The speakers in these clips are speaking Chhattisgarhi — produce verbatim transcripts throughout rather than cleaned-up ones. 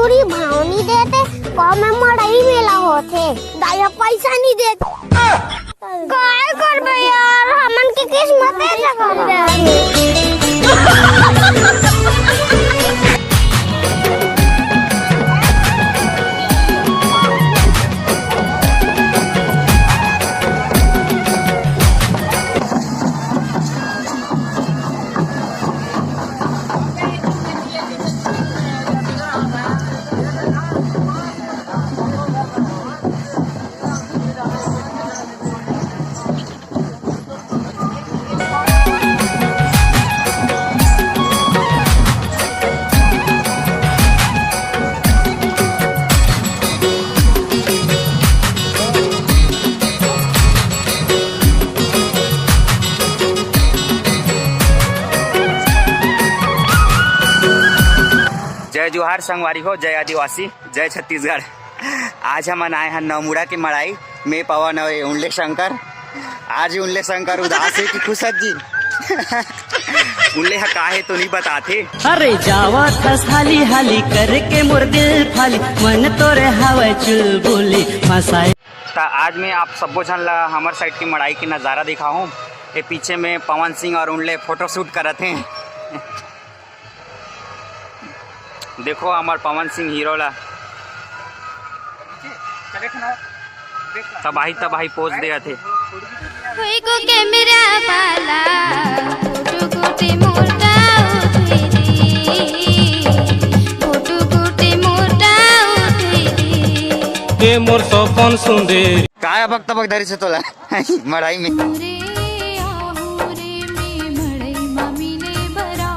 पूरी भाव नहीं देते, का में मड़ई मेला होथे, दाई ह पैसा नहीं देते। काय करबे यार, हमन के किस्मत ऐसा कर दे। जय जोहार संगवारी हो, जय आदिवासी, जय छत्तीसगढ़। आज हमन आए हन नवमुड़ा के मड़ाई में पवन और उनले शंकर। आज उनले शंकर उदास है कि खुश है जी? उनले ह काहे तो नहीं बताते। अरे जावत हस हाली हाली करके मोर दिल फाली, मन तोरे हवय चुलबुली फसाए। त आज मैं आप सब्बो झन ला हमर साइड के मड़ाई के नज़ारा दिखाहूँ। ये पीछे में पवन सिंह और उनले फोटोशूट करत हैं। देखो हमर पवन सिंह हीरो ला। तबाही तबाही पोज देत हे। कोई को कैमरा वाला फोटो गोटे मोटा उठे रे, फोटो गोटे मोटा उठे रे। ए मोर सपन सुंदर। काय बक तबक धरी से तोला मड़ाई में। रे आहू रे में मड़ई मामी ने बरा।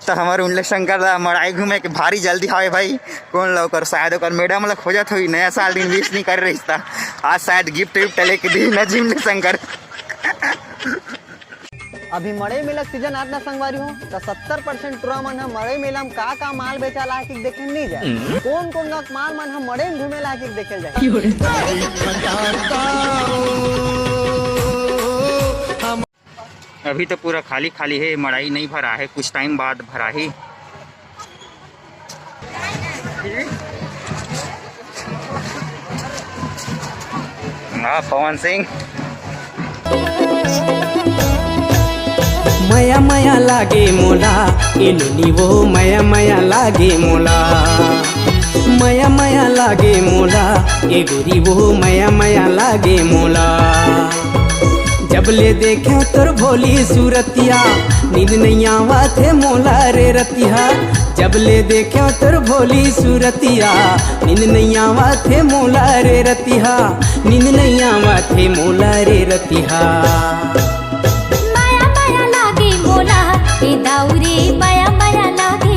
त हमर उनले शंकर ला मड़ाई घूमे के भारी जल्दी हावे भाई। कौन ला ओकर, शायद ओकर मैडम ला खोजत होही, नया साल दिन विश नहीं करे रहिस त आज शायद गिफ्ट विफ्ट लेके दी न जी उनले शंकर। अभी मड़ई मेला के सीजन आत ना संगवारी हो, त सत्तर परसेंट टुरा मन ह मड़ई मेला में का का माल बेचा ला कि देखे नहीं जाए। कौन कौन का माल मन ह मड़ई में घूमे ला कि देखे जाए। अभी तो पूरा खाली खाली है, मड़ाई नहीं भरा है, कुछ टाइम बाद भरा ही। हाँ, पवन सिंह। मया मया लागे मोला, ए नोनी वो मया मया लागे मोला। मया मया लागे मोला, ए गोरी वो मया मया लागे मोला। जब ले देखे तोर भोली सूरतिया, नींद नहीं आवत हे मोला रे रतिहा। जब ले देखे तोर भोली सूरतिया, नींद नहीं आवत हे मोला रे रतिहा, नींद नहीं आवत हे मोला रे रतिहा। माया माया लागे मोला, ए दाऊ रे, माया माया लागे।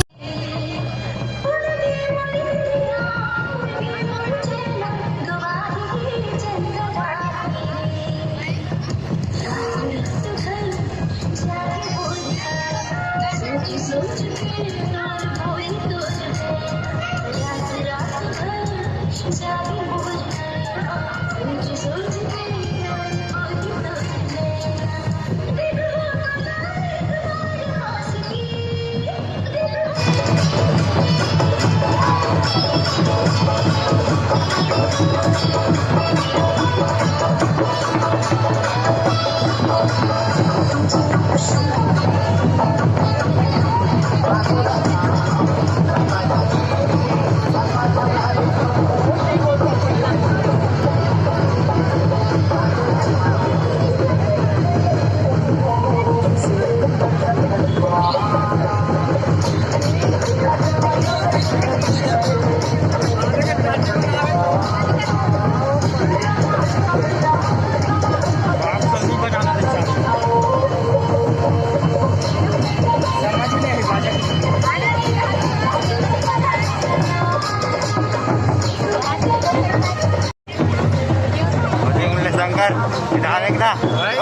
शंकर, इधर एक ना।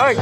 ओए।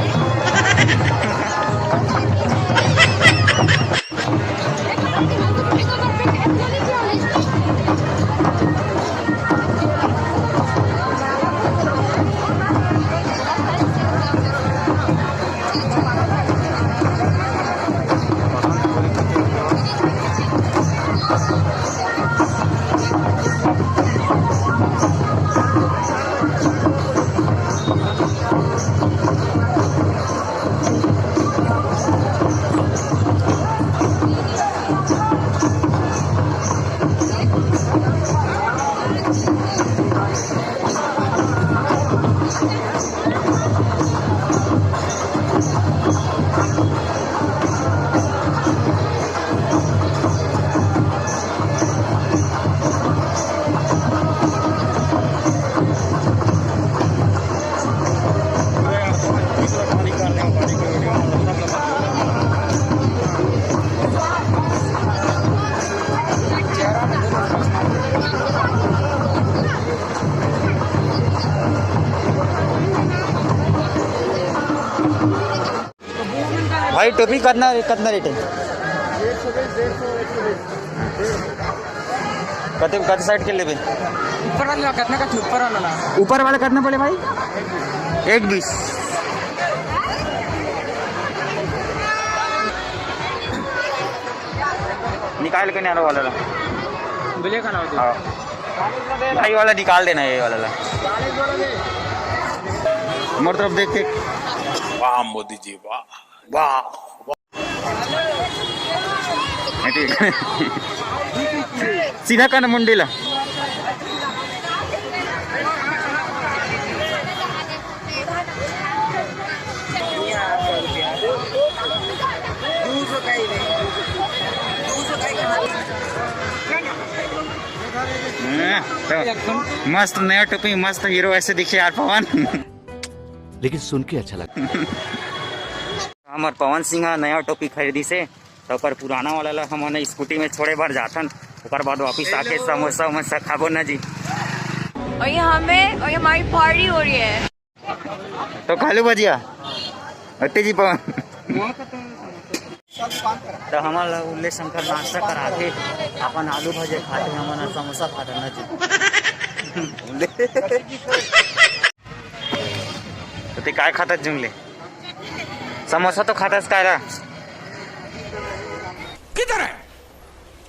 ये टोपी कतना, कतना रेट है? कते, कते साइड के लेबे? ऊपर वाला कतना का थी? ऊपर वाला ला। ऊपर वाला कतना बोले भाई? एक बीस। निकाल के नहीं आने वाला ला। बोले का ना होते? हाँ। भाई वाला निकाल देना, ये वाला ला। मोर तरफ देख के। वाह मोदी जी, वाह, वाह। सीधा कर मुंडी ला। हाँ, तो मस्त नया टोपी, मस्त हीरो ऐसे दिखे यार पवन। लेकिन सुन के अच्छा लगा। हमर पवन सिंह ह नया टोपी खरीदिस हे, त ओकर पुराना वाला ला हमन स्कूटी में छोड़े बर जाथन, ओकर बाद वापिस आके समोसा वमोसा खाबो ना जी। और ये हमें, और ये हमारी पार्टी हो रही है। तो खा लो भजिया, अट्टी जी पवन। तो हमन ला उल्ले शंकर नाश्ता कराथे, अपन आलू भजिया खाथे, हमन ह समोसा खाथन ना जी। तो ते काय खाथस जुंगले? समोसा तो खाथस काय ला? किधर है?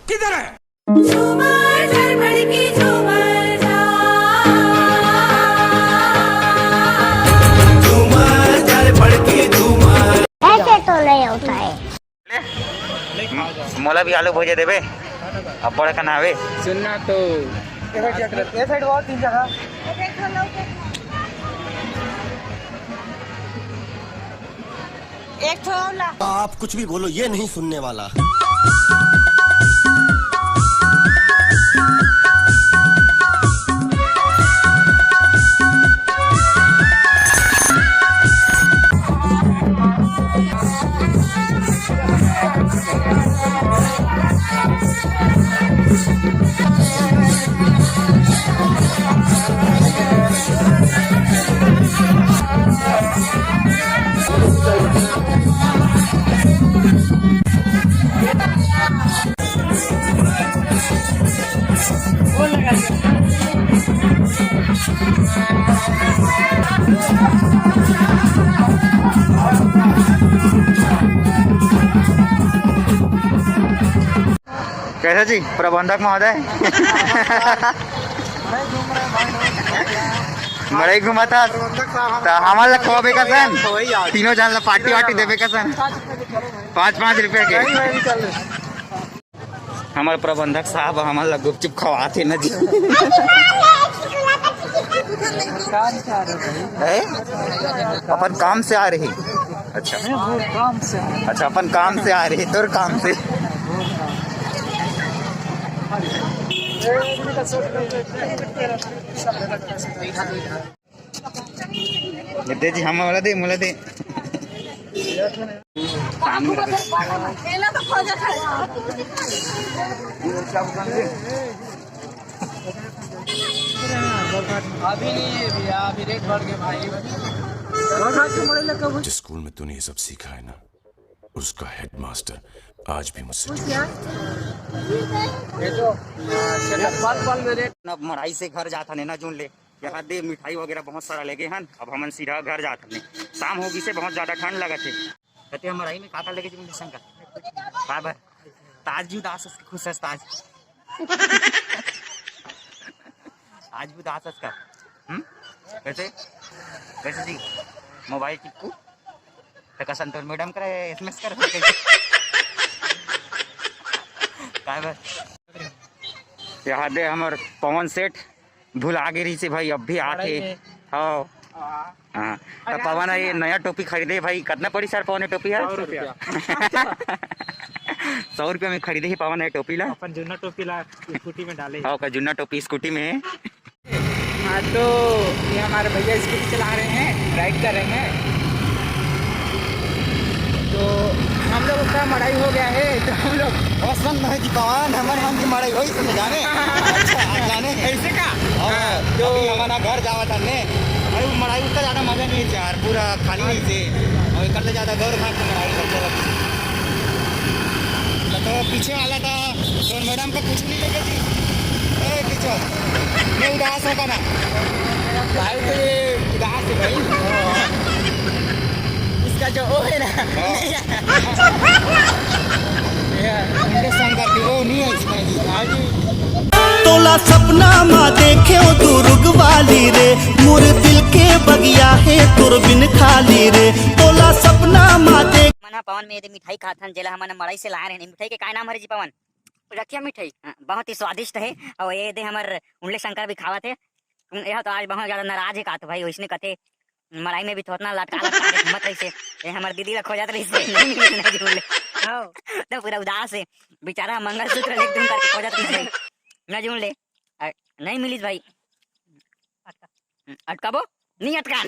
किधर है? झूमर झाल भड़की झूमर झाल। ऐसे तो नहीं होता है। मोला भी आलू भुजिया देबे, अब्बड़ कन हावे। सुनना तो। ये साइड, ये साइड और तीन जगह। एक ठो और ला। आप कुछ भी बोलो, ये नहीं सुनने वाला। कैसा जी प्रबंधक महोदय? मड़ई घूमत हस? त हमन ला खवाबे कसन? तीनों झन ला पार्टी वार्टी देबे कसन? पाँच पाँच रुपया के। हमर प्रबंधक साहब हमन ला गुपचुप खवाथे न जी। काम से आ रहे भाई। हैं? अपन काम से आ रहे। अच्छा। मैं वो काम से आ रहे। अच्छा, अपन काम से आ रहे, तोर काम से। दे जी, हम वाला दे, मोला दे। अभी नहीं है भैया, अभी रेट बढ़ गए भाई। जिस स्कूल में तूने ये सब सीखा है ना, उसका हेडमास्टर आज भी मुझसे चिढ़ रहा था। ये तो, आ, पल पल में रेट। अब मड़ई से घर जात हन ना जून ले, यहाँ दे मिठाई वगैरह बहुत सारा लेगे हन। अब हमन सीधा घर जात हन, शाम हो गिसे, बहुत ज्यादा ठंड लगत हे। कते हमर आई में का का लेगे जी शंकर? का बर? ताज जी उदास हस के खुश हस ताज? आज भी उदास हस का? हम्म? कैसे? कैसे जी? मोबाइल टिपकू? त कसन तोर मैडम करे एसएमएस करे? का बर? यहाँ दे हमर पवन सेठ भुला गे रहिसे भाई, अब भी आथे। मड़ई में। हाँ। हाँ। हाँ। तो पवन ह ये नया टोपी खरीदे भाई, कतना पड़ी सर पवन ये टोपी ह? सौ रुपया। सौ रुपया में खरीदे हे पवन ह ये टोपी ला। अपन जुन्ना टोपी ला स्कूटी में डाले। हाँ, ओकर जुन्ना टोपी स्कूटी में हे। हाँ, तो ये हमारे भैया स्कूटी चला रहे हैं, राइड कर रहे हैं। तो हम लोग का मड़ई हो गया है, तो हम लोग पसंद नहीं जी पवन, हमर मन की मड़ई होई, समझ जाने। अच्छा, आप जाने। ऐसे का? और हाँ, तो अभी हमारा घर जावा था ने, भाई, वो मड़ई उतना ज्यादा मजा नहीं है यार, पूरा खाली नहीं थे। और कर ले ज्यादा गौर घाट में लड़ाई करते वक्त। तो पीछे वाला था, तो मैडम का कुछ नहीं लेके जी। ए, पीछे। मैं उदास होगा ना। भाई, तो ये उदास है भाई। इसका जो वो है ना। हाँ। ये उनके संग करती, वो नहीं है इसमें जी। हाँ जी। तोला सपना मा देखेंव दुर्ग वाली रे, मोर दिल के बगिया हे तोर बिन खाली रे। तोला सपना मा देख मन ह पवन में ये दे मिठाई खात हन, जेला हमन मड़ई से लाए रहेन। मिठाई के काय नाम हरे जी पवन? रखिया मिठाई। हाँ, बहुत ही स्वादिष्ट है। और ये दे हमर उंडले शंकर भी खावत है। यह तो आज बहुत ज्यादा नाराज है, का तो भाई वैसने कथे, मड़ई में भी थोतना लटका लटका के घूमत रहिस हे। ये हमर दीदी ला खोजत रहिस हे, नहीं मिलिस, नहीं जी उंडले। हाँ। तो पूरा उदास है बेचारा, मंगलसूत्र लेके तुम करके खोजत रहिस हे, नहीं जी उंडले। अ, नहीं मिलिस भाई। अटकाबो? नहीं अटका।